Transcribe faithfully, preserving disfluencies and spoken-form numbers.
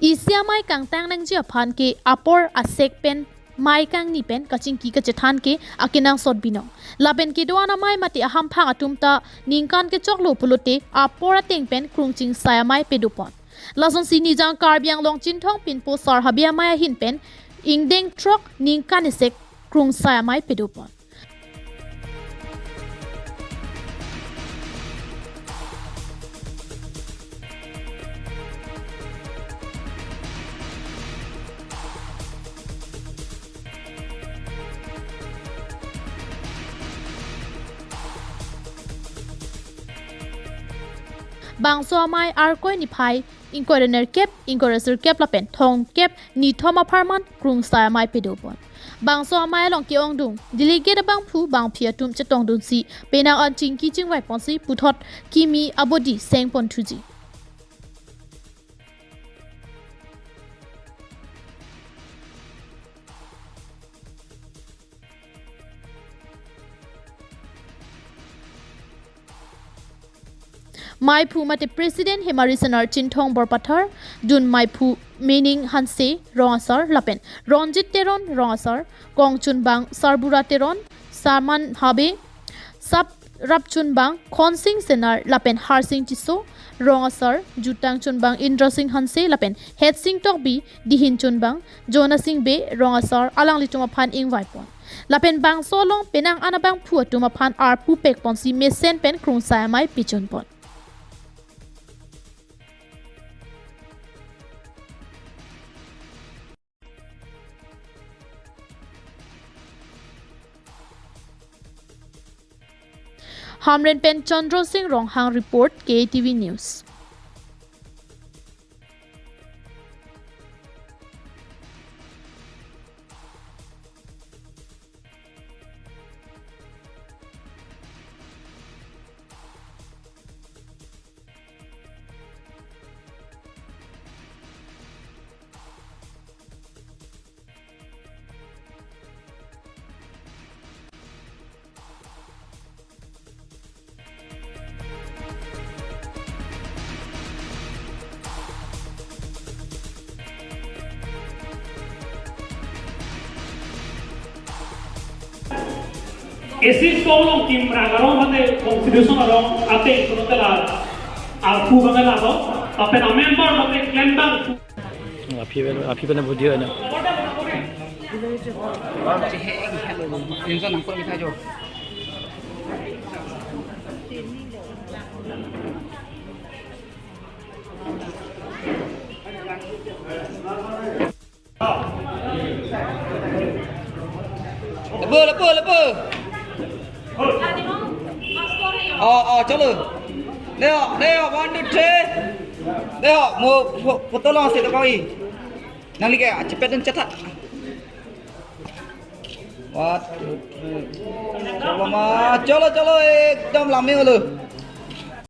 Isi amei kangtang nangji aphan ke apor asek pen mei kangni pen kachingki kachethan ke akenangsot binong. Lapen kedo-an amei mate ahamphang atum ta ningkan kechoklo pulote apor ateng pen krungching sai amei pedopon. Lasonsi Nijang Karbi Anglong Chinthong Pinpo Sar Habe Amei ahin pen ingdeng throk ningkan isek krung sai amei pedopon. Bangso amei Arkoi niphai ingkoi ra nerkep, ingkoi ra sirkep lapen thomkep nithom apharman krung sai amei pedopon. Bangso amei along ke-ongdung delegate abangphu bangphi atum chetongdunsi penang an chingki chingvaiponsi puthot kimi abodi sengpon thuji. Meiphu mate President Hemari Senar Chinthong Borpathar, dun meiphu Mening Hanse rong asar lapen Ronjit Teron rong asar, kongchunbang Sarbura Teron, Sarman Habe, sap rapchunbang Khonsing Senar lapen Harsing Tisso rong asar, jutang chunbang Indra Singh Hanse lapen Hetsing Tokbi, dihin chunbang Jonasing Bey rong asar alanglitum aphan ingvaipon. Lapen bangso along penang an abangphu atum aphan arpu pekponsi mesen pen krung sai amei pechunpon. Hamren pen Chandra Singh Ronghang report, K T V News. A C song along kim rang arong mate constitution arong ate kono tela arpu bang la do, lapen a member mate klembang. Aphi pen, aphi pen video na. Lepo, lepo, lepo. Oh, oh, chalo. Deo, deo, one, two, three. Deo, mo pho-, photo long si to koi. Nangli ke, chepet dun chetha. One, two, three. Chalo ma, chalo, chalo, ekdom lami olo.